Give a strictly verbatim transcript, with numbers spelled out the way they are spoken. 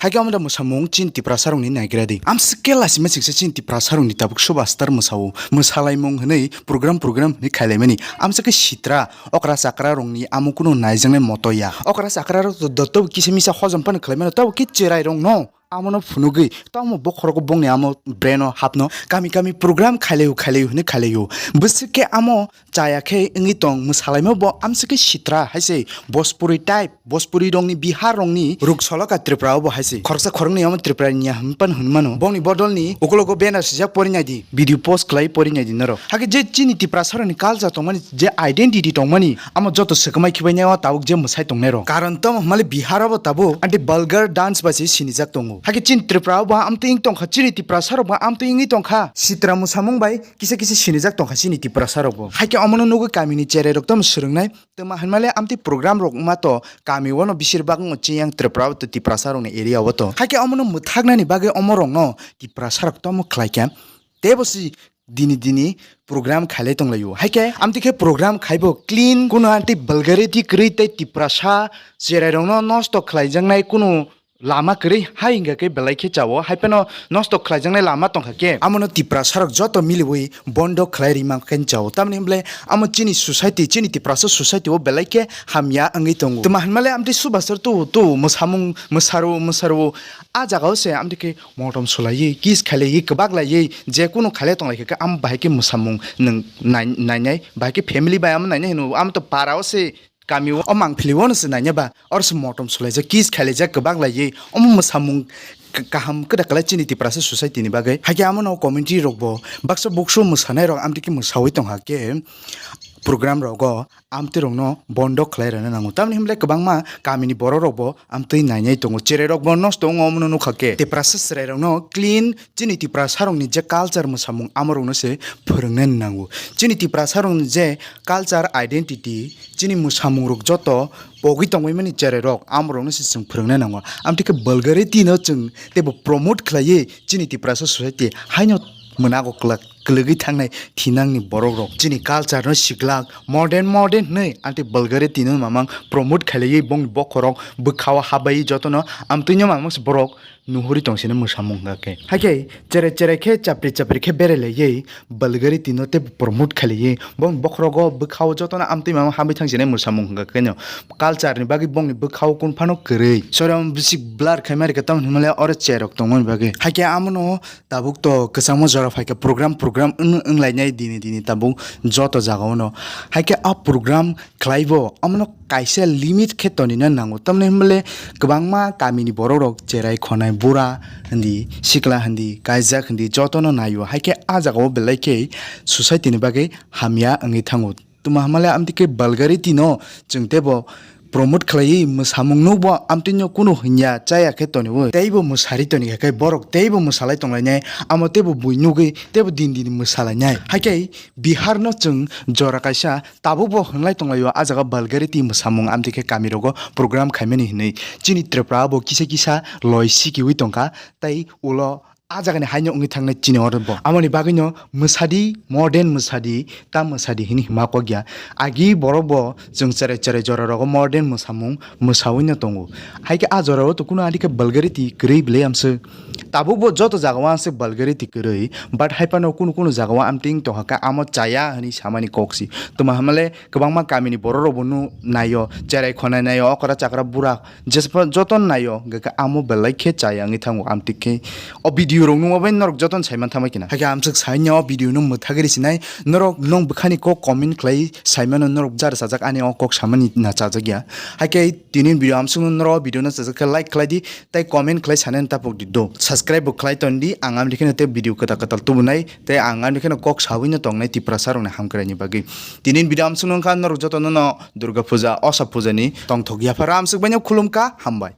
Haikhe omo da mwsamung chini Tiprasa rokni naigra di. Amswk khe lasima chiksa chini Tiprasa rokni tabuk Subhastar mwsao. Mwsalaimung hwnwi program program hwnwi khailaimani. Amswk khe sitra okra chakra rokni amo kuno naijaknai moto ya. Okra chakra rok to dotto kisa misa hojom phano khwlaimano tabo khe cherai rokno. Amono phunugwi tamo bokhorogo bongni amo brain o hapno kami kami program khailaio khailaio hwnwi khailaio. Bwswk khe amo chaya khe wngwi tong mwsalaima bo amswk khe sitra hai se Bhojpuri type, Bhojpuri rokni, Bihar rokni ruk soloka Tripura o bo hai se. Khoroksa khoroknwi amo Tripura ni ya hwnpan hwnmano. Bongni bodolni ukulogo banner sijak pori nai di, video post khlai pori nai di norok. Hakhe je chini Tiprasa rokni culture tongmani, je identity tongmani, amo joto swkmai khibai nai o tabuk je mwsai tongnai rok. Karon tamo hwnmale Bihar o bo tabuk anti vulgar dance bai se sinijak tongo. Hakhe chini Tripura o bo amtwi wng tongkha, chini Tiprasa rok bo amtwi wngwi tongkha. Sitra mwsamung bai kisa kisa sinijak tongkha chini Tiprasa rok bo. Hakhe omono nugwi kamini cherai rok tamo swrwngnai. Twma hwnmale amtwi program rok wngma to kami o no bisir bak wngo chiyang Tripura o to Tiprasa rokni area o to. Hakhe omono mwthaknani bagwi omo rokno Tiprasa rok tamo khlai kha. Teibo si dini dini program khailai tonglaio. Haikhe amtwi khe program khaibo clean, kuno amtwi vulgarity kwrwi tei Tiprasa cherai rokno nosto khlaijaknai kuno lama kwrwi hai hingkha khe belai khe chao, hai phano nosto khlaijaknai lama tongkha khe. Amono Tiprasa rok joto miliwi bondo khlai rima khe chao. Tamni hwnle amo chini society, chini Tiprasa society o belai khe hamya wngwi tongo. Twma hwnmale amtwi Subhastar tu, tu mwsamung mwsaro, mwsaro a jaga o se amtwi khe motom sulaiwi, kiss khailaiwi, kwbak laiwi, je kunu khailai tonglai khe, am bahai khe mwsamung nwng nai-, nainai, bahai khe family bai amo nainai hino, amo to para o se, kami o, o mangpili o no se nainai ba, oro se motom sulaijak, kiss khailaijak, kwbak laiwi, omo mwsamung k-, kaham kwda kwlai chini Tiprasa society ni bagwi. Hakhe amo no commentary rok bo baksa buksu mwsanai rok amtwi khe mwsawi tongkha khe program rogo amtwi rokno bondo khlai rwna nango. Tamni hwnle kwbangma kamini borok rok bo amtwi nainai tongo. Cherai rok bo nosto wngo omono nukha khe. Tiprasa cherai rokno clean chini Tiprasa rokni je culture mwsamung amo rokno se phwrwngna nango. Chini Tiprasa rokni je culture identity, chini mwsamung rok joto pogwi tongwi mani cherai rok amo rokno se chwng phwrwngna nango. Amtwi khe vulgarity no chwng teibo promote khlaiwi chini Tiprasa society haino mwnago kwlak. Kwlwgwi thangnai thinangni borok rok chini culture no siklak modern modern hwnwi anti vulgarity no mamang promote khailaiwi bongni bokhorok bwkhao habai jotono amtwino mamang se borok nuhuri tongsini mwsamung hwnkha khe. Hakhe cherai cherai khe chapri chapri khe berai laiwi vulgarity no tei promote khailaiwi bongni bokhorogo bwkhao jotono amtwi mamang habai thangsinai mwsamung hwnkha khe no culture ni bagwi bongni bwkhao kun phano kwrwi. Sorry, omo bisik blur khaima rikha tamoni hwnmale oro chair rok tongmani bagwi. Hakhe amono tabuk to kwchangma jora phaikha program program wng-, wnglainai dini dini tabuk joto jagao no. Haikhe a program khlaibo omono kaisa limit khe tonina nango. Tamni hwnmale kwbangma kamini borok rok cherai khonai bura hindi, sikla hindi, kaijak hindi jotono naio. Haikhe a jagao belai khe society ni bagwi hamya wngwi thango. Tuma hamale amtwi khe vulgarity no chwng teibo promote khlaiwi mwsamung nukbo amtwino kunu hwnya chaya khe tonwi teibo mwsari toni khe borok teibo mwsalai tonglainai amo teibo bui nugwi teibo din din mwsalainai. Haikhe Bihar no chwng jora kaisa tabukbo hwnlai tonglaio, a jaga vulgarity mwsamung amtwi khe kamirogo program khaimani hinwi chini Tripura bo kisa kisa loi sikiwi tongkha tei ulo a jagani haino wngwi thangnai chini oro bo. Amoni bagwino mwsadi, modern mwsadi, ta mwsadi hini hima kok ya. Agi borok bo chwng cherai cherai jora rogo modern mwsamung mwsawino tongo. Haikhe a jora o to kuno ani khe vulgarity kwrwi belai amswk. Tabuk bo joto jaga o amswk vulgarity kwrwi, but hai phano kuno kuno jaga o amtwing tongkha khe amo chaya hwnwi samani kok si. Tuma hamale kwbangma kamini borok rok bo no naio, cherai khonai naio, okra chakra bura Jespa joto naio, hwnkhe amo belai khe chaya wngwi thango. Amtwi khe o video rok nungma bai norok joto sai man thangbai kina. Hakhe amswk sai nya o video no mwthagwi rw sinai, norok nong bwkhani kok comment khlai sai mano, norok jar sajak ani o kok samani na chajak ya. Hakhe tini video amswk no norok o video no chajak khe like khlai di, tei comment khlai sanani tapok di do. Subscribe bo khlai ton di, ang amtwi kheno tei video kwtal kwtal tubunai, tei ang amtwi kheno kok sawi no tongnai Tiprasa rokni hamkrai ni bagwi. Tini video amswk no wngkha norok joto no Durga Puja, Osa Puja ni tongthok yaphar amswk bai no khulumkha, hambai.